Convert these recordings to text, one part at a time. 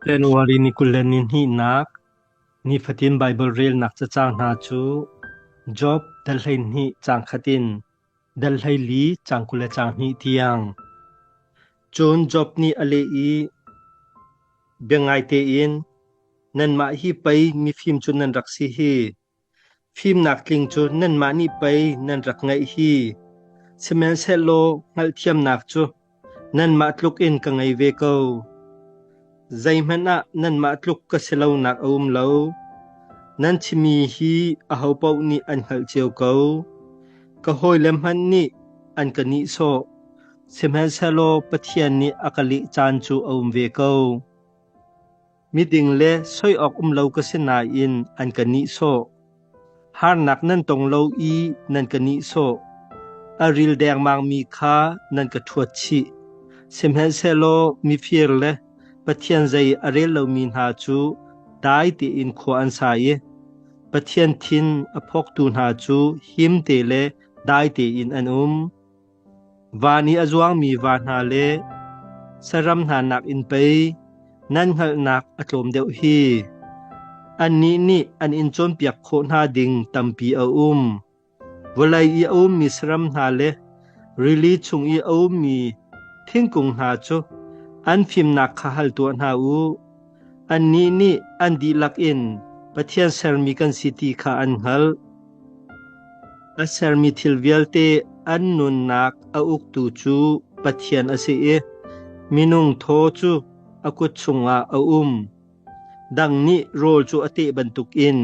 January ni 22nak nifatin Baibal relnak cacang hna cu Job dal 12 caang khat in dal 14 caang 22 tiang. Cun Job nih a leh i, Biangai tein, nanmah hi pei mifim cu nan rak si hi. Fimnak tling cu nanmah nih pei nan rak ngeih hi. Sihmanhsehlaw hngalhthiamnak cu nanmah tluk in ka ngei ve ko. Zeihmanh ah nanmah tluk ka si lonak a um lo. Nan chimmi hi ahopaoh nih an hngalh cio ko. Ka hawile hmanh nih an ka nihsawh. Sihmanhsehlaw Pathian nih a ka leh caan cu a um ve ko. Miding le soi awk um lo ka si nain an ka nihsawh. Harnak nan tong lo i nan ka nihsawh. A ril dengmangmi kha nan ka ṭhuat chih. Sihmanhsehlaw mifir le Pathian zei a rel lomi hna cu dai tein khua an sa i Pathian thin a phawktu hna cu him te le dai tein an um. Van i a zuangmi va hna le saram hna nakin pei nan hngalhnak a tlawm deuh hi. Annih nih an in cawnpiak khawh hna ding tampi a um. Vawlei i a ummi saram hna le rili chung i a ummi thingkung hna cu an fimnak kha hal tuah hna u. Annih nih an dihlak in Pathian sermi kan si ti kha an hngalh. A sermi thil vialte an nunnak a uktu cu Pathian a si i minung thaw cu a kut chungah a um. Dang nih rawl cu a teh bantukin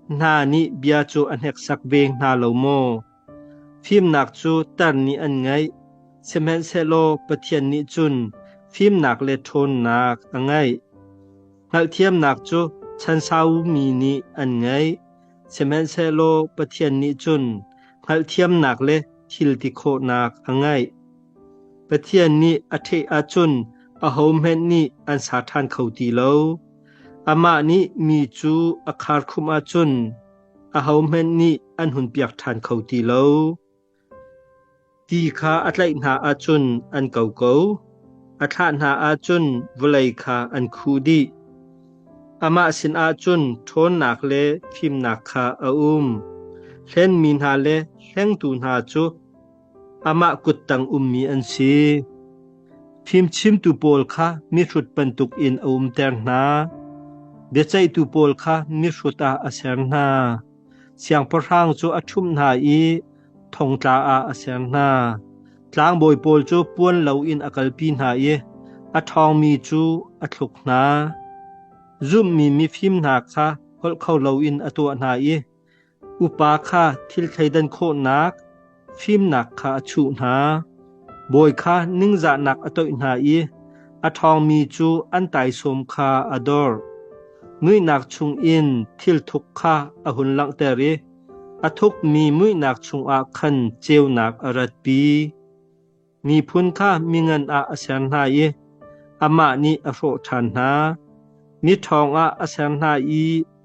hna nih bia cu a hneksak ve hna lo maw? Fimnak cu tar nih an ngeih, sihmanhsehlaw Pathian nih cun fimnak le ṭhawnnak a ngeih. Hngalhthiamnak cu chan saumi nih an ngeih, Sihmanhsehlaw Pathian nih cun hngalhthiamnak le thil ti khawhnak a ngeih. Pathian nih a ṭheh ahcun ahohmanh nih an sa ṭhan kho ti lo. Amah nih mi cu a kharkhumh ahcun ahohmanh nih an hunpiak ṭhan kho ti lo. Ti kha a tlaih hna ahcun an ko ko, a thlah hna ahcun vawlei kha an khuh dih. Amah sinah cun ṭhawnnak le fimnak kha a um. Hlenmi hna le hlengtu hna cu amah kuttang ummi an si. Fimchimtu pawl kha mihrut bantukin a umter hna. Biaceihtu pawl kha mihrut ah a ser hna. Siangpahrang cu a ṭhumh hna i thongtla ah a ser hna. Tlangbawi pawl cu puan loin a kalpi hna i a ṭhawngmi cu a thluk hna. Zumhmi mifim hna kha holh kho loin a tuah hna i upa kha thil thleidan khawhnak fimnak kha a chuh hna. Bawi kha ningzahnak a toih hna i a ṭhawngmi cu an taisawm kha a dor. Muihnak chungin thilthuk kha a hun langhter i a thukmi muihnak chungah khan ceunak a ratpi. Miphun kha mingan ah a ser hna i amah nih a hrawh ṭhan hna. Miṭhawng ah a ser hna i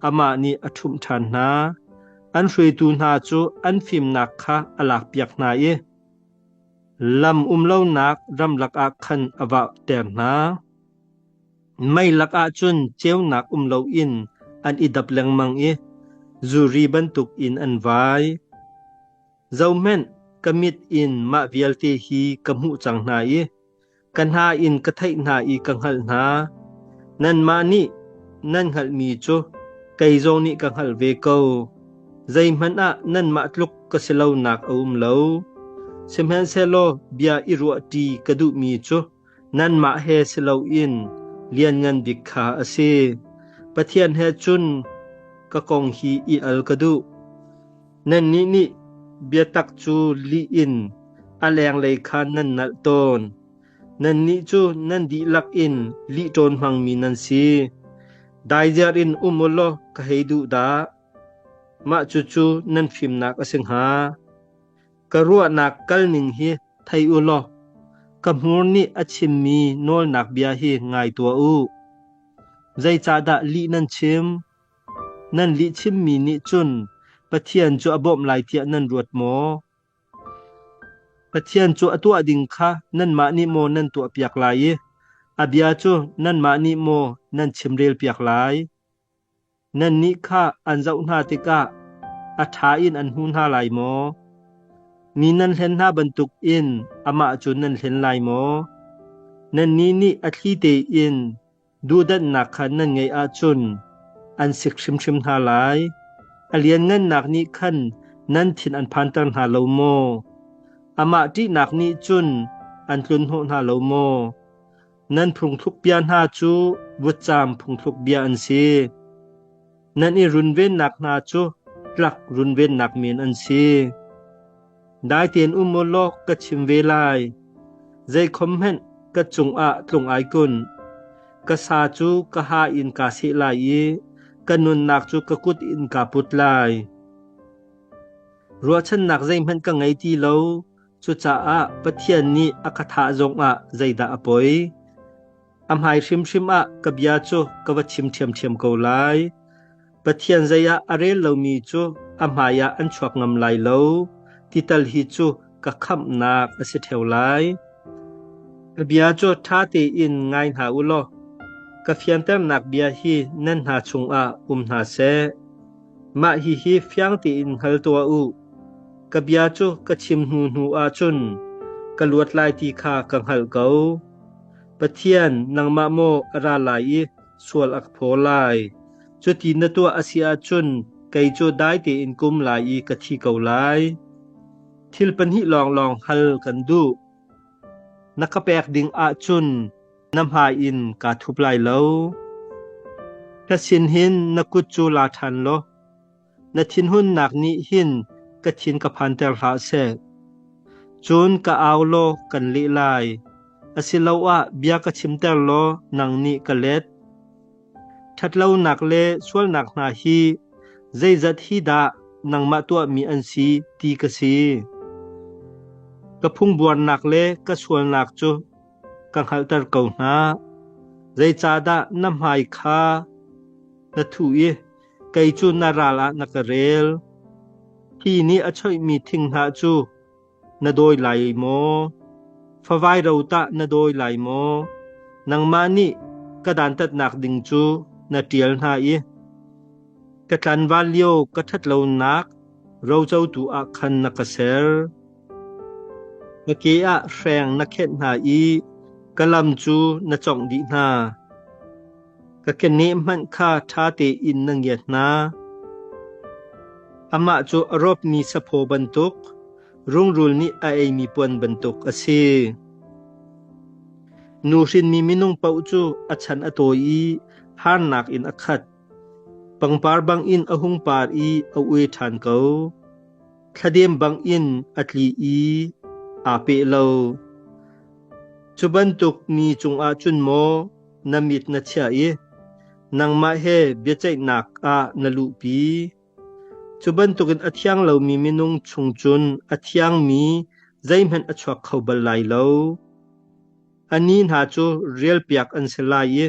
amah nih a ṭhumh ṭhan hna. An hruaitu hna cu an fimnak kha a lakpiak hna i lam um lonak ramlak ah khan a vahter hna. Mei lakah cun ceunak um loin an i dap lengmang i zuri bantukin an vai. Zohhmanh, ka mit in mah vialte hi ka hmuh cang hna i ka hna in ka theih hna i ka hngalh hna. Nanmah nih nan hngalhmi cu kei zong nih ka hngalh ve ko. Zeihmanh ah nanmah tluk ka si lonak a um lo. Sihmanhsehlaw bia i ruahṭi ka duhmi cu nanmah he si loin Lianngan Bik kha a si. Pathian he cun ka kong hi i al ka duh. Nannih nih biatak cu lih in a lenglei kha nan nalh tawn. Nannih cu nan dihlak in lihṭawn hmangmi nan si. Daiziar in um u law ka hei duh dah. Mah cucu nan fimnak a si hnga. Ka ruahnak kalning hi thei u law ka hmur nih a chimmi nawlnak bia hi ngai tuah u. Zeicahdah lih nan chim? Nan lihchimmi nih cun Pathian cu a bawmh lai tiah nan ruat maw? Pathian cu a tuah ding kha nanmah nih maw nan tuahpiak lai i? A bia cu nanmah nih maw nan chimrelpiak lai? Nannih kha an zoh hna tikah a ṭha in an hmu hna lai maw? Mi nan hlen hna bantukin amah cu nan hlen lai maw? Nannih nih a thli tein duhdanhnak kha nan ngeih ahcun an sik hrimhrim hna lai. A lianngannak nih khan nan thin an phanter hna lo maw? Amah ṭihnak nih cun an tlunhnawh hna lo maw? Nan phungthluk bia hna cu vutcaam phungthluk bia an si. Nan i runvennak hna cu tlak runvennak men an si. Dai tein um u law ka chim ve lai. Zeikhom hmanh ka cungah tlung ai kun. Ka sa cu ka ha in kaa seh lai i ka nunnak cu ka kut in kaa put lai. Ruahchannak zeihmanh ka ngei ti lo. Cucaah Pathian nih a ka thah zongah zeidah a poi? A hmai hrimhrim ah ka bia cu ka va chim ṭhiamṭhiam ko lai. Pathian zei ah a rel lomi cu a hmaiah an chuak ngam lai lo, ti tal hi cu ka khamhnak a si ṭheo lai. Ka bia cu ṭha tein ngai hna u law ka fianternak bia hi nan hna chungah um hna seh. Mah hihi fiang tein hngal tuah u. Ka bia cu ka chim hnu hnu ahcun ka luat lai ti kha ka hngalh ko. Pathian, nangmah maw a ra lai i sual a ka phaw lai? Cuti na tuah a si ahcun kei cu dai tein ka um lai i ka thi ko lai. Thil pahnih lawnglawng hal kan duh. Na ka pek ding ahcun na hmai in kaa thup lai lo. Ka sin hin na kut cu la ṭhan law na thinhunnak nih hin ka thin ka phanter hlah seh. Cun ka au law kan leh lai, asiloah bia ka chimter law nang nih ka let. Ṭhatlonak le sualnak hna hi zeizat hi dah nangmah tuahmi an si ti ka si. Ka phungbuarnak le ka sualnak cu ka hngalhter ko hna. Zeicahdah na hmai kha na thuh i kei cu na ral ah na ka rel? Hi nih a choihmi thinghnah cu na dawi lai maw? Favai ro tah na dawi lai maw? Nangmah nih ka dantatnak ding cu na ṭial hna i ka tlanval lio ka ṭhatlonak rocotu ah khan na ka ser. Ka ke ah hreng na khenh hna i ka lam cu na cawngh dih hna. Ka keneh hmanh kha ṭha tein na ngiat hna. Amah cu a rawpmi saphaw bantuk, rungrul nih a eimi puan bantuk a si. Nu hrinmi minung paoh cu a chan a tawi i harnak in a khat. Pangpar bangin a hung par i a ui ṭhan ko. Thladem bangin a tli i aa peh lo. Cu bantuk mi cungah cun maw na mit na chiah i nangmah he biaceihnak ah na luhpi? Cu bantukin a thiang lomi minung chung cun a thiangmi zeihmanh a chuak kho bal lai lo. A ni hna cu rialpiak an si lai i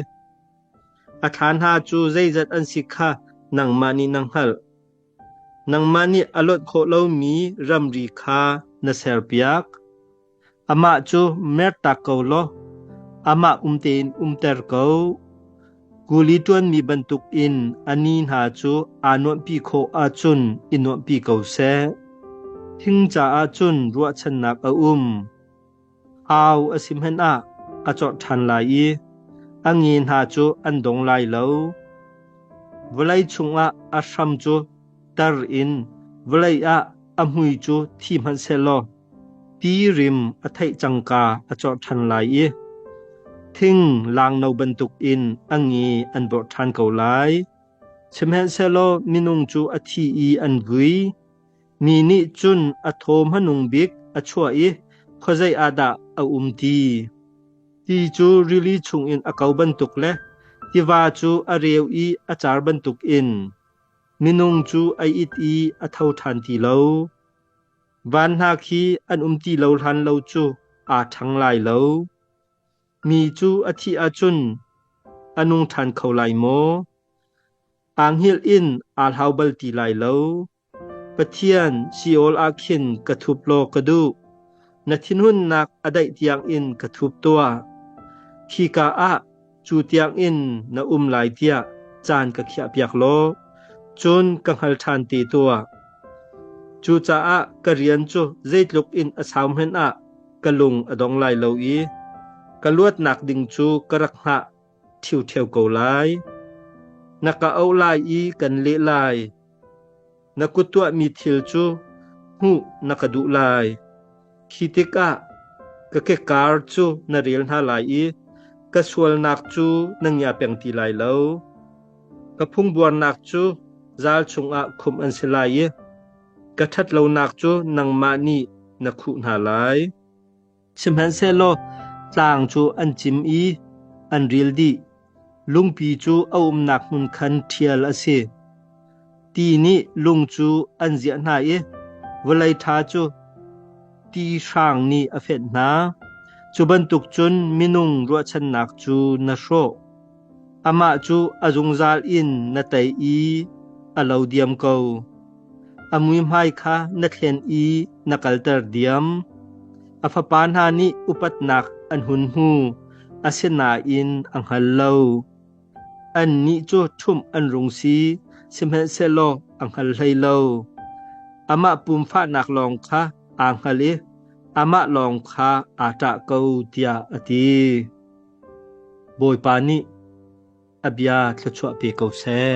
a thla hna cu zeizat an si kha nangmah nih na hngalh. Nangmah nih a lonh khawh lomi ramri kha na serpiak. Amah cu mertak ko law amah um tein umter ko. Kuli ṭuanmi bantukin a ni hna cu aa nuamhpi khawh ahcun i nuamhpi ko seh. Thing caah cun ruahchannak a um. Au a si hmanh ah a corh ṭhan lai i a nge hna cu an dong lai lo. Vawlei chungah a hram cu tar in vawlei ah a hmui cu thi hmanh sehlaw ti rim a theih cangka a corh ṭhan lai i thing langno bantukin a nge an vorh ṭhan ko lai. Sihmanhsehlaw minung cu a thi i an vui. Mi nih cun a thaw hmanung bik a chuah i khuazei ah dah a um ti? Ti cu rili chungin a ko bantuk le tiva cu a reu i a car bantukin minung cu a it i a tho ṭhan ti lo. Van hna khi an um ti lo hlan lo cu aa ṭhang lai lo. Mi cu a thih ahcun a nung ṭhan kho lai maw? Aa hngilh in aa hlau bal ti lai lo. Pathian, Sheol ah khin ka thup law ka duh. Na thinhunnak a daih tiangin ka thup tuah. Khika ah cu tiangin na um lai tiah caan ka khiahpiak law, cun ka hngal ṭhan te tuah. Cucaah ka rian cu zeitluk in a sau hmanh ah ka lung a dong lai lo i ka luatnak ding cu ka rak hngah ṭhiuṭheo ko lai. Na ka auh lai i kan leh lai. Na kut tuahmi thil cu hmuh na ka duh lai. Khi tikah ka kekar cu na rel hna lai i ka sualnak cu na ngia peng ti lai lo. Ka phungbuarnak cu zal chungah khumh an si lai i ka ṭhatlonak cu nangmah nih na khuh hna lai. Sihmanhsehlaw tlang cu an cim i an ril dih. Lungpi cu a umnak hmun khan ṭhial a si. Ti nih lung cu an ziah hna i vawlei ṭha cu ti hrang nih a fenh hna. Cu bantuk cun minung ruahchannak cu na hrawh. Amah cu a zungzal in na tei i a lo diam ko. A muihmai kha na thlen i na kalter diam. A fapa hna nih upatnak an hun hmu, asinain a hngal lo. Annih cu ṭhumh an rung si, sihmanhsehlaw a hngal hlei lo. Amah pum fahnak lawng kha aa hngal i amah lawng kha aa ṭah ko, tiah a ti. Bawipa nih a bia thluachuah pe ko seh.